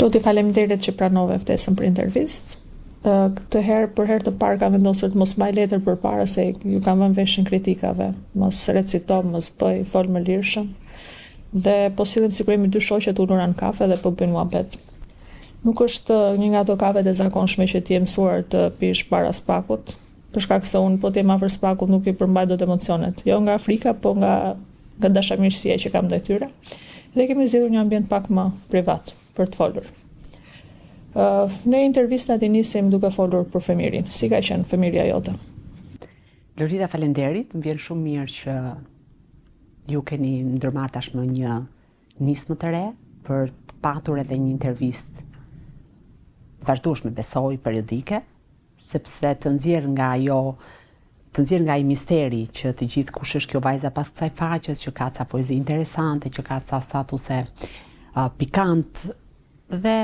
Loti, faleminderit që pranove ftesën për intervistë. Këtë herë për herë të parë kam vendosur të mos mbaj letër përpara se ju kam vënë veshin kritikave. Mos recito, mos bëj, fol më lirshëm. Dhe po sillem sikur jemi dy shoqe të ulura në kafe dhe po bëjmë muhabet. Nuk është një nga ato kafet e zakonshme që ti je mësuar të pish para SPAK-ut, për shkak se unë po të jem afër SPAK-ut nuk i përmbaj dot emocionet, jo nga frika, po nga nga dashamirësia që kam ndaj tyre. Dhe kemi zgjedhur një ambient pak më privat për të folur. Uh, ne intervistat i nisim duke folur për fëmijërinë. Si ka qenë fëmijëria jote? Lorita, faleminderit. Më vjen shumë mirë që ju keni ndërmarrë tashmë një nismë të re për të patur edhe një intervistë të vazhdueshme, besoj, periodike, sepse të nxjerr nga ajo të nxjerr nga ai misteri që të gjithë kush është kjo vajza pas kësaj faqes që ka ca poezi interesante, që ka ca statuse uh, pikant dhe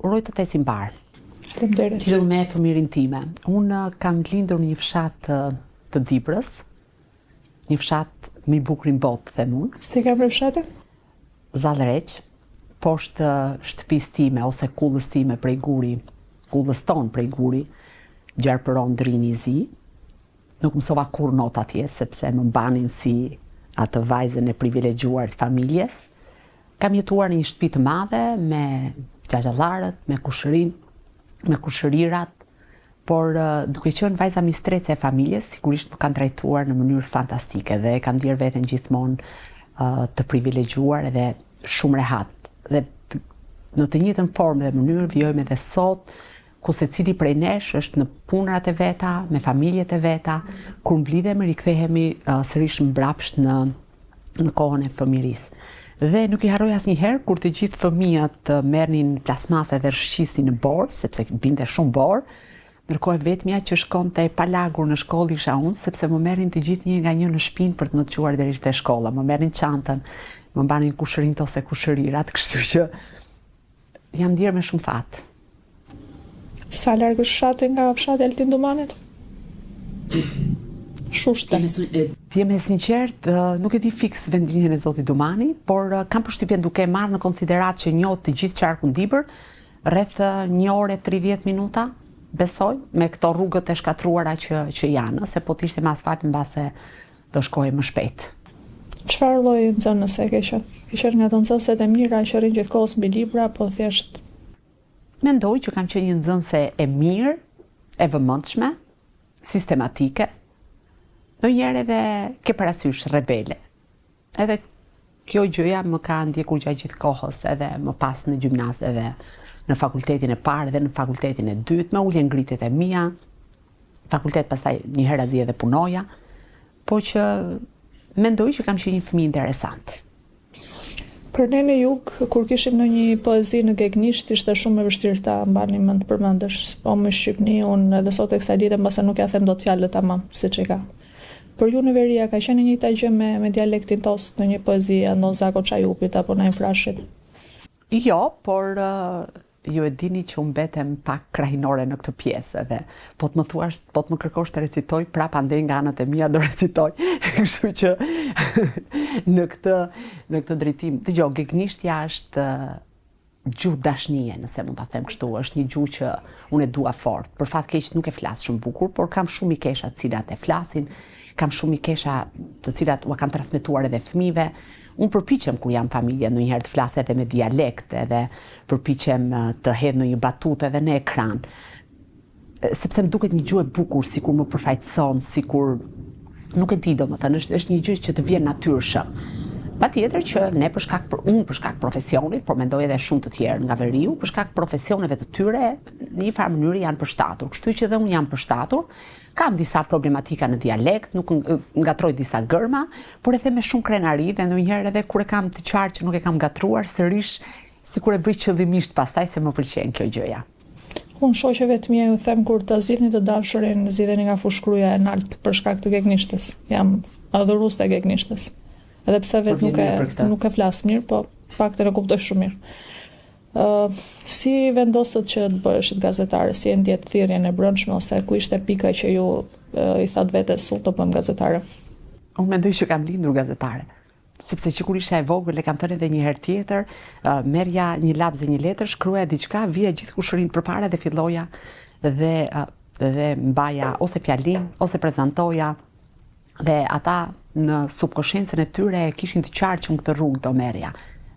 uroj të të ecë mbarë. Faleminderit. Lidhur me fëmijërinë time. Unë kam lindur në një fshat të, të Dibrës, Një fshat më i bukur në botë, them unë. Si ka për fshatin? Zallreq, poshtë shtëpisë time ose kullës time prej guri, kullës tonë prej guri, gjarpëron Drini i Zi. Nuk mësova kurrë not atje, sepse më mbanin si atë vajzën e privilegjuar të familjes. Kam jetuar në një shtëpi të madhe me xhaxhallarët, me kushërin, me kushërirat, Por duke qenë vajza mistrece e familjes, sigurisht më kanë trajtuar në mënyrë fantastike dhe e kam ndjerë veten gjithmonë të privilegjuar edhe shumë rehat. Dhe në të njëjtën formë dhe mënyrë vijojmë edhe sot, ku secili prej nesh është në punërat e veta, me familjet e veta, kur mblidhemi rikthehemi sërish mbrapsht në në kohën e fëmijërisë. Dhe nuk i harroj asnjëherë kur të gjithë fëmijët merrnin plasmase dhe rrëshqisnin në borë, sepse binte shumë borë, ndërkohë e vetmja që shkonte e palagur në shkollë isha unë, sepse më merrnin të gjithë një nga një në shpinë për të më çuar deri te shkolla, më merrnin çantën, më mbanin kushërinjtë ose kushërirat, kështu që Jam ndjerë me shumë fat. Sa larg është fshati nga fshati Altin Dumanit? Shushte. Të jem e sinqertë, nuk e di fiks vendlindjen e zotit Dumani, por kam përshtypjen duke marrë në konsideratë që njoh të gjithë qarkun Dibër, rreth 1 orë e 30 minuta, besoj, me këto rrugët e shkatërruara që që janë, se po të ishte me asfalt mbase do shkohej më shpejt. Çfarë lloj nxënëse ke qenë? Ke qenë nga ato nxënëset e mira që rrinë gjithë kohës mbi libra apo thjesht Mendoj që kam qenë një nxënëse e mirë, e vëmendshme, sistematike, ndonjëherë edhe ke parasysh rebele. Edhe kjo gjëja më ka ndjekur gjatë gjithë kohës, edhe më pas në gjimnaz edhe në fakultetin e parë dhe në fakultetin e dytë, me ulje ngritjet e mia. Fakultet pastaj njëherazi edhe punoja, po që mendoj që kam qenë një fëmijë interesant. Për ne në jug, kur kishim ndonjë poezi në gegnisht, ishte shumë e vështirë ta mbanim mend përmendësh. Po në Shqipni, unë edhe sot e kësaj dite mbase nuk ia them dot fjalët tamam, siç i ka. Për ju në veri a ka qenë e njëjta gjë me me dialektin tost në një poezi Andon Zako Çajupit apo Naim Frashërit? Jo, por ju e dini që unë mbetem pak krahinore në këtë pjesë edhe po të më thuash, po të më kërkosh të recitoj, prapë andej nga anët e mia do recitoj. Kështu që në këtë në këtë drejtim, dëgjo, gegnishtja është gjuhë dashnie, nëse mund ta them kështu, është një gjuhë që unë e dua fort. Për fat keq nuk e flas shumë bukur, por kam shumë mikesha të cilat e flasin, kam shumë mikesha të cilat ua kam transmetuar edhe fëmijëve. Unë përpiqem kur jam familje ndonjëherë të flas edhe me dialekt, edhe përpiqem të hedh ndonjë batutë edhe në ekran. Sepse më duket një gjuhë e bukur, sikur më përfaqëson, sikur nuk e di domethënë, është është një gjë që të vjen natyrshëm. Patjetër që ne për shkak për unë për shkak profesionit, por mendoj edhe shumë të tjerë nga veriu, për shkak profesioneve të tyre, në një farë mënyrë janë përshtatur. Kështu që dhe unë jam përshtatur. Kam disa problematika në dialekt, nuk ngatërroj disa gërma, por e them me shumë krenari dhe ndonjëherë edhe kur e kam të qartë që nuk e kam ngatërruar, sërish sikur e bëj qëllimisht pastaj se më pëlqen kjo gjëja. Unë shoqeve të mia ju them kur ta zgjidhni të dashurin, zgjidheni nga Fushë-Kruja e nalt për shkak të gegnishtes. Jam adhuruese e gegnishtes. Edhe pse vetë nuk e nuk e flas mirë, po paktën e kuptoj shumë mirë. Ë uh, si vendosët që të bëheshit gazetare, si e ndjetë thirrjen e brendshme ose ku ishte pika që ju uh, i thatë vetes unë do bëhem gazetare? Unë mendoj që kam lindur gazetare. Sepse që kur isha e vogël e kam thënë edhe një herë tjetër, merrja një laps dhe një letër, shkruaja diçka, vija gjithë kushërinjtë përpara dhe filloja dhe dhe mbaja ose fjalim ose prezantoja dhe ata në subkoshiencën e tyre e kishin të qartë që unë këtë rrugë do merrja.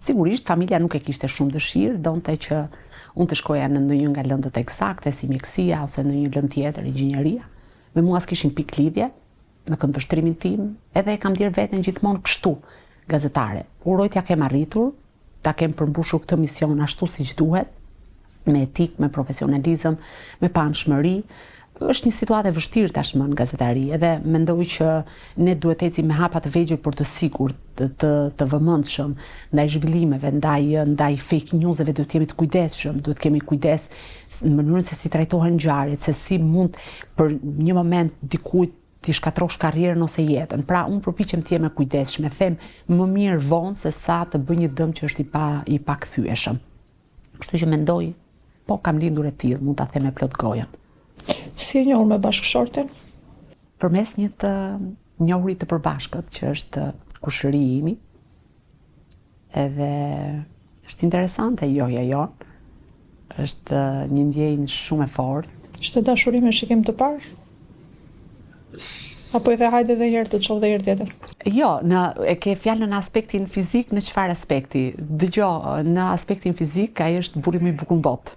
Sigurisht familja nuk e kishte shumë dëshirë, donte që unë të shkoja në ndonjë nga lëndët ekzakte si mjekësia ose ndonjë lëndë tjetër, inxhinieria. Me mua s'kishin pikë lidhje në këndvështrimin tim, edhe e kam ndjerë veten gjithmonë kështu, gazetare. Uroj t'ia kem arritur, ta kem përmbushur këtë mision ashtu siç duhet, me etikë, me profesionalizëm, me paanshmëri. Është një situatë e vështirë tashmë në gazetari, edhe mendoj që ne duhet të ecim me hapa të vegjël por të sigurt, të të, të vëmendshëm ndaj zhvillimeve, ndaj ndaj fake newseve duhet të jemi të kujdesshëm, duhet të kemi kujdes në mënyrën se si trajtohen ngjarjet, se si mund për një moment dikujt t'i shkatërrosh karrierën ose jetën. Pra, unë përpiqem të jem e kujdesshme, them më mirë vonë se sa të bëj një dëm që është i pa i pakthyeshëm. Kështu që mendoj, po kam lindur e tillë, mund ta them me plot gojën. Si je njohur me bashkëshortin? Përmes një të njohuri të përbashkët që është kushëri imi. Edhe është interesante njohja jonë. Është një ndjenjë shumë e fortë. Ishte dashuri me shikim të parë? Apo i the hajde dhe njëherë të të shoh dhe njëherë tjetër? Jo, në, e ke fjalën në aspektin fizik, në çfarë aspekti? Dëgjo, në aspektin fizik, ai është burri më i bukur në botë.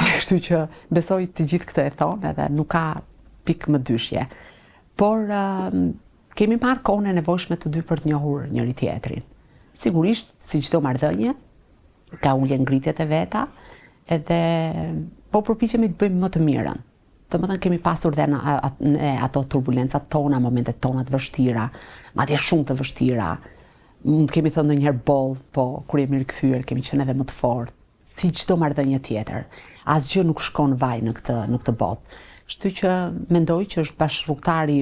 Kështu që besoj të gjithë këtë e thonë edhe nuk ka pikë mëdyshje. Por kemi marrë kohën e nevojshme të dy për të njohur njëri tjetrin. Sigurisht, si çdo marrëdhënie, ka ulje ngritjet e veta, edhe po përpiqemi të bëjmë më të mirën. Domethënë kemi pasur dhe në, në ato turbulencat tona, momentet tona të vështira, madje shumë të vështira. Mund të kemi thënë ndonjëherë boll, po kur jemi rikthyer kemi qenë edhe më të fortë. Si çdo marrëdhënie tjetër, asgjë nuk shkon vaj në këtë në këtë botë. Kështu që mendoj që është bashkërrugëtari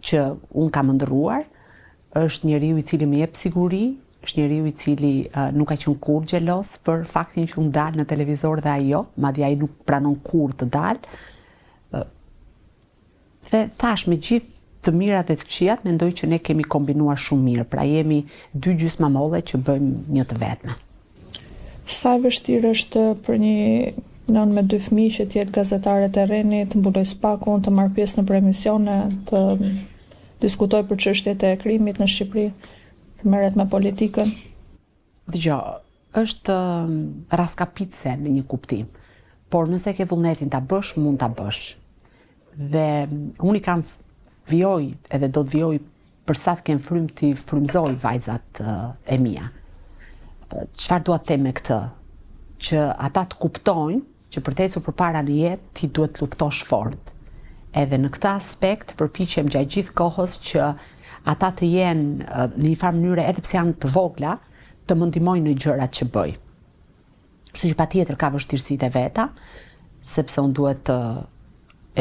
që unë kam ëndërruar, është njeriu i cili më jep siguri, është njeriu i cili uh, nuk ka qenë kurrë xheloz për faktin që unë dal në televizor dhe ai jo, madje ai nuk pranon kurrë të dalë. Uh, Dhe thashë me gjithë të mirat dhe të këqijat mendoj që ne kemi kombinuar shumë mirë, pra jemi dy gjysma molle që bëjmë një të vetme. Sa e vështirë është për një nënë me dy fëmijë që të jetë gazetare terreni, të mbulojë SPAK-un, të marrë pjesë nëpër emisione, të diskutojë për çështjet e krimit në Shqipëri, të merret me politikën? Dëgjo, është rraskapitëse në një kuptim, por nëse ke vullnetin ta bësh, mund ta bësh. Dhe unë i kam vijoj edhe do të vijoj për sa të kem frymë t'i frymëzoj vajzat e mia. Çfarë dua të them me këtë? Që ata të kuptojnë që për të ecur përpara në jetë ti duhet të luftosh fort. Edhe në këtë aspekt përpiqem gjatë gjithë kohës që ata të jenë në një farë mënyre edhe pse janë të vogla, të më ndihmojnë në gjërat që bëj. Kështu që patjetër ka vështirësitë e veta, sepse unë duhet të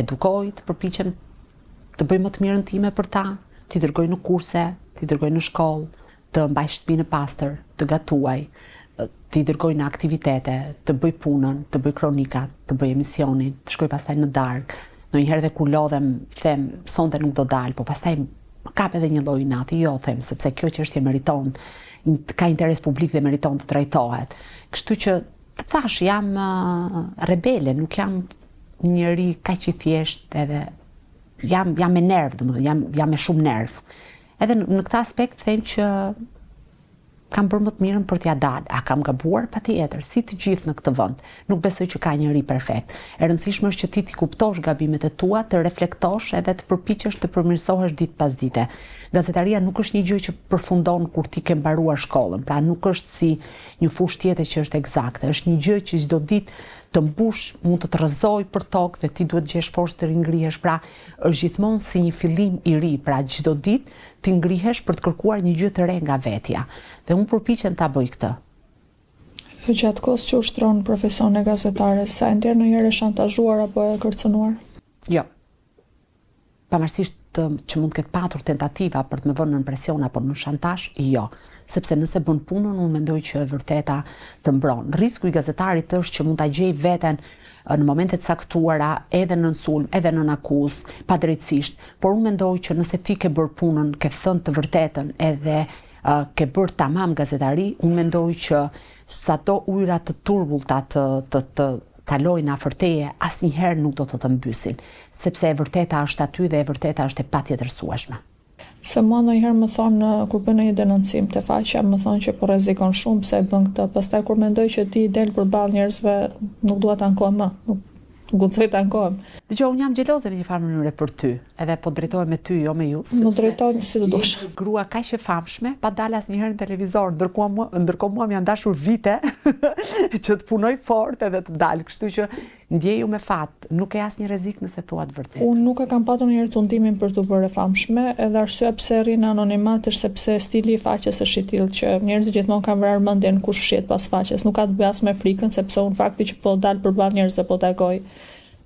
edukoj, të përpiqem të bëj më të mirën time për ta, t'i dërgoj në kurse, t'i dërgoj në shkollë, të mbaj shtëpinë pastër, të gatuaj, t'i dërgoj në aktivitete, të bëj punën, të bëj kronikat, të bëj emisionin, të shkoj pastaj në darkë. Ndonjëherë edhe kur lodhem, them sonte nuk do dal, po pastaj më kap edhe një lloj inati, jo them sepse kjo çështje meriton, ka interes publik dhe meriton të trajtohet. Kështu që të thashë jam rebele, nuk jam njeri kaq i thjeshtë edhe jam jam me nerv, domethënë jam jam me shumë nerv. Edhe në, në këtë aspekt them që kam bërë më të mirën për t'ia dalë. A kam gabuar? Patjetër, si të gjithë në këtë vend. Nuk besoj që ka njeri perfekt. E rëndësishme është që ti t'i kuptosh gabimet e tua, të reflektosh edhe të përpiqesh të përmirësohesh ditë pas dite. Gazetaria nuk është një gjë që përfundon kur ti ke mbaruar shkollën, pra nuk është si një fushë tjetër që është ekzakte. Është një gjë që çdo ditë të mbush, mund të të rrëzojë për tokë dhe ti duhet të gjesh forcë të ringrihesh. Pra, është gjithmonë si një fillim i ri, pra çdo ditë ti ngrihesh për të kërkuar një gjë të re nga vetja. Dhe unë përpiqem ta bëj këtë. Gjatë kohës që ushtron profesionin e gazetares, a je ndjerë ndonjëherë e shantazhuar apo e kërcënuar? Jo. Pavarësisht të, që mund të ketë patur tentativa për të më vënë nën presion apo në shantazh, jo. Sepse nëse bën punën, unë mendoj që e vërteta të mbron. Risku i gazetarit është që mund ta gjejë veten në momente të caktuara edhe nën sulm, edhe nën akuzë, padrejtësisht, por unë mendoj që nëse ti ke bërë punën, ke thënë të vërtetën edhe Ke bërë tamam gazetari, unë mendoj që sado ujëra të turbullta të të të kalojnë afër teje, asnjëherë nuk do të të mbysin, sepse e vërteta është aty dhe e vërteta është e patjetërsueshme. Se mua ndonjëherë më thonë kur bëj ndonjë denoncim te faqja, më thonë që po rrezikon shumë pse e bën këtë. Pastaj kur mendoj që ti del përballë njerëzve, nuk dua të ankohem më. Nuk guxoj të ankohem. Dëgjo, unë jam xheloze në një farë mënyre për ty, edhe po drejtohem me ty, jo me ju, sepse Më drejto si të duash. Je një grua kaq e famshme, pa dalë asnjëherë në televizor, ndërkohë mua, ndërkohë mua më janë dashur vite që të punoj fort edhe të dal, kështu që Ndjehu me fat, nuk ke asnjë rrezik nëse thua të vërtetën. Unë nuk e kam patur ndonjëherë tundimin për t'u bërë e famshme, edhe arsyeja pse rri në anonimat është sepse stili i faqes është i tillë që njerëzit gjithmonë kanë vrarë mendjen kush fshihet pas faqes. Nuk ka të bëjë as me frikën, sepse unë fakti që po dal përballë njerëzve po takoj,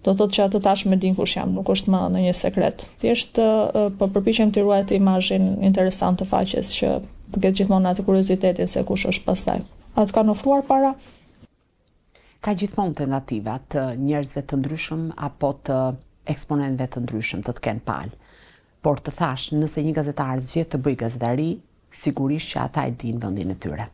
do të thotë që ato tashmë e dinë kush jam, nuk është më ndonjë sekret. Thjesht po përpiqem të ruaj atë imazhin interesant të faqes që të ketë gjithmonë atë kuriozitetin se kush është pastaj. A të kanë ofruar para? Ka gjithmonë tentativa të njerëzve të ndryshëm apo të eksponentëve të ndryshëm të të kenë palë. Por të thashë, nëse një gazetar zgjedh të bëjë gazetari, sigurisht që ata e dinë vendin e tyre.